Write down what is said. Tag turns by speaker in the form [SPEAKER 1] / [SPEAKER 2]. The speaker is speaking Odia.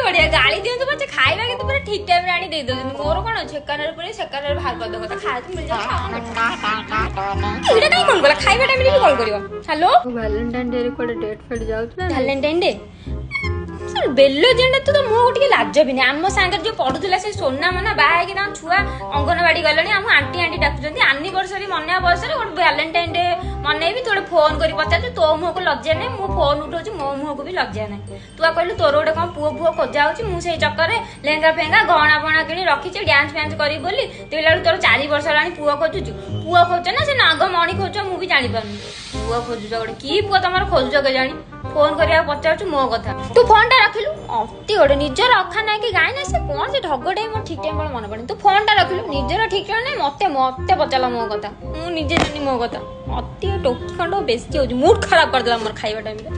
[SPEAKER 1] ବଢିଆ ଗାଳି ଦିଅନ୍ତୁ ପଛେ, ଖାଇବା କିନ୍ତୁ ପୁରା ଠିକ ଟାଇମରେ ଆଣି ଦେଇ ଦଉଛନ୍ତି। ମୋର କଣ ଅଛି, ଏକାନରେ ପୁରେଇ ସେକାନରେ ବାହାର କରିଦବ କଥା, ଖାଇବା ମିଳିଯାଉଛି। ଏଇଟା କାହିଁ କଲ୍ କଲା? ଖାଇବା ଟାଇମରେ ବି କଲ୍ କରିବ? ହ୍ୟାଲୋ।
[SPEAKER 2] ଭାଲେଣ୍ଟାଇନ୍ ଡେ ରେ କୁଆଡେ ଡେଟ୍ ଫେଟ୍ ଯାଉଛୁ ନା?
[SPEAKER 1] ଭାଲେଣ୍ଟାଇନ୍ ଡେ ବେଲଜିଆଟା ତ ମୁହଁକୁ ଟିକେ ଲାଜ ବି ନାହିଁ। ଆମ ସାଙ୍ଗରେ ଯୋଉ ପଢୁଥିଲା ସେ ସୋନା ମନା, ବାହା ହେଇକି ତାଙ୍କ ଛୁଆ ଅଙ୍ଗନବାଡି ଗଲେଣି, ଆମ ଆଣ୍ଟି ଆଣ୍ଟି ଡାକୁଛନ୍ତି। ଆନିଭର୍ସରୀ ମନେଇବା ବୟସରେ ଗୋଟେ ଭାଲେଣ୍ଟାଇନ୍ ଡେ ମନେଇବି, ତୁ ଗୋଟେ ଫୋନ କରି ପଚାରୁଛୁ। ତୋ ମୁହଁକୁ ଲଜ୍ଜା ନାହିଁ? ମୁଁ ଫୋନ ଉଠଉଛି, ମୋ ମୁହଁକୁ ବି ଲଜ୍ଜା ନାହିଁ। ତୁ ଆ କହିଲୁ ତୋର ଗୋଟେ କଣ ପୁଅ ଫୁଅ ଖୋଜା ହଉଛି, ମୁଁ ସେଇ ଚକରେ ଲେହେଙ୍ଗା ଫେହେଙ୍ଗା ଗହଣା ଫହଣା କିଣି ରଖିଛି ଡ୍ୟାନ୍ସ ଫ୍ୟାନ୍ସ କରିବି ବୋଲି। ଦେଖିଲା ବେଳକୁ ତୋର 4 ବର୍ଷ ହେଲାଣି ପୁଅ ଖୋଜୁଛୁ। ପୁଅ ଖୋଜୁଛ ନା ସେ ନାଗ ମଣି ଖୋଜୁଛ, ମୁଁ ବି ଜାଣିପାରୁନି। ପୁଅ ଖୋଜୁଛ ଗୋଟେ, କି ପୁଅ ତମର ଖୋଜୁଛ କେଜାଣି? ଫୋନ କରିବାକୁ ପଚାରୁଛୁ ମୋ କଥା। ତୁ ଫୋନ ଟା ରଖିଲୁ। ଅତି ଗୋଟେ ନିଜର ଅଖା ନାହିଁ କି ଗାଈ ନା ସେ କଣ ସେ ଢଗଟା ବି ମୋର ଠିକ ଟାଇମ ବେଳେ ମନେ ପଡେନି। ତୁ ଫୋନ ଟା ରଖିଲୁ। ନିଜର ଠିକ ଠିକଣା ନାହିଁ, ମତେ ପଚାରିଲା ମୋ କଥା। ମୁଁ ନିଜେ ଜାଣିନି ମୋ କଥା। ଅତି ଟୋକି ଖଣ୍ଡ ବେଶୀ ହଉଛି, ମୁଡ୍ ଖରାପ କରିଦେଲା ମୋର ଖାଇବା ଟାଇମରେ।